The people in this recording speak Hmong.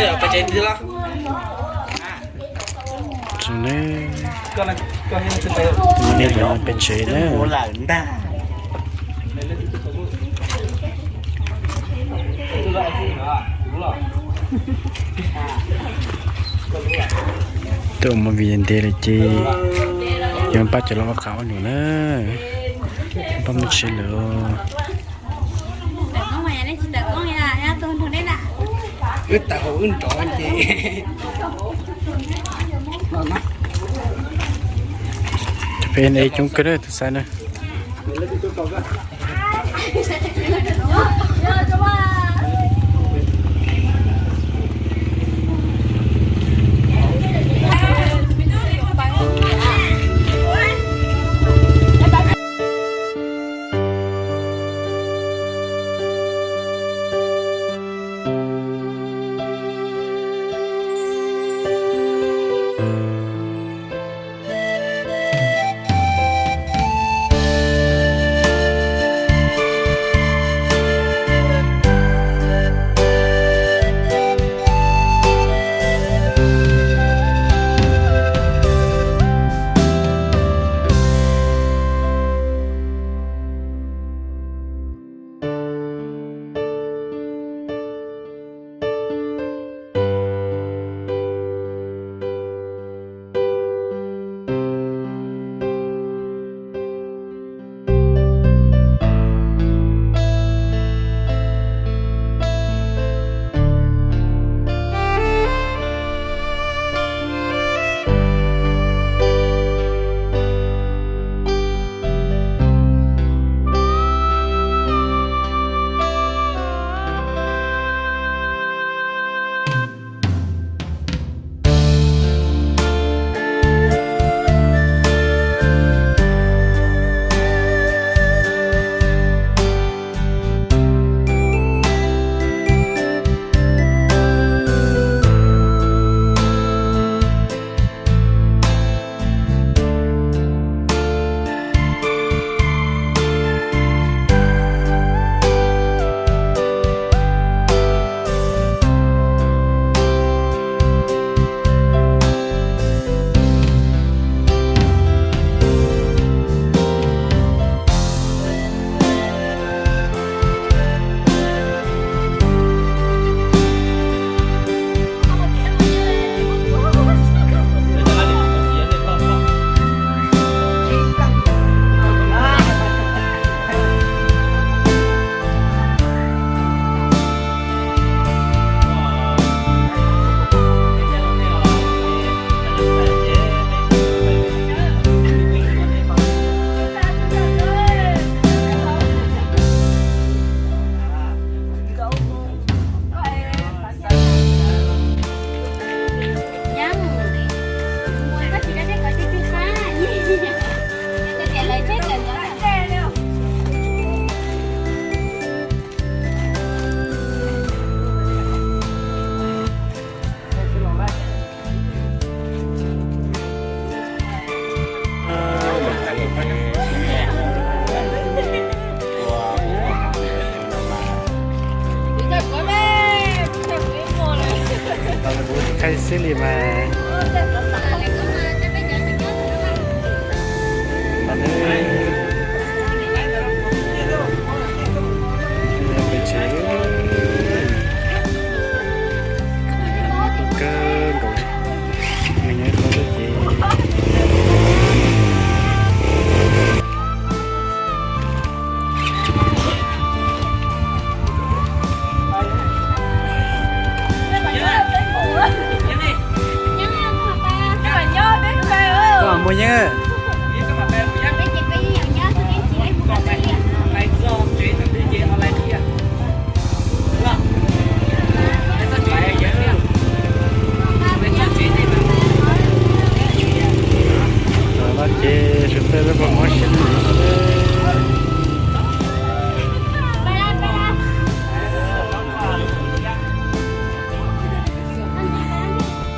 Peb tsev twg los? Tsev ne, peb tsev na. Tuaj mus vij ntev lawm ces yog pab cov los ua qav ua num na. Pab mus tsev lawm. Wb tawm hauv wb nrov ces peb ne coob kawg tus xaiv na. Qhia xwb li mas. Koj mus yeeb. Tam no ces sawv daws lawv puas muab siab?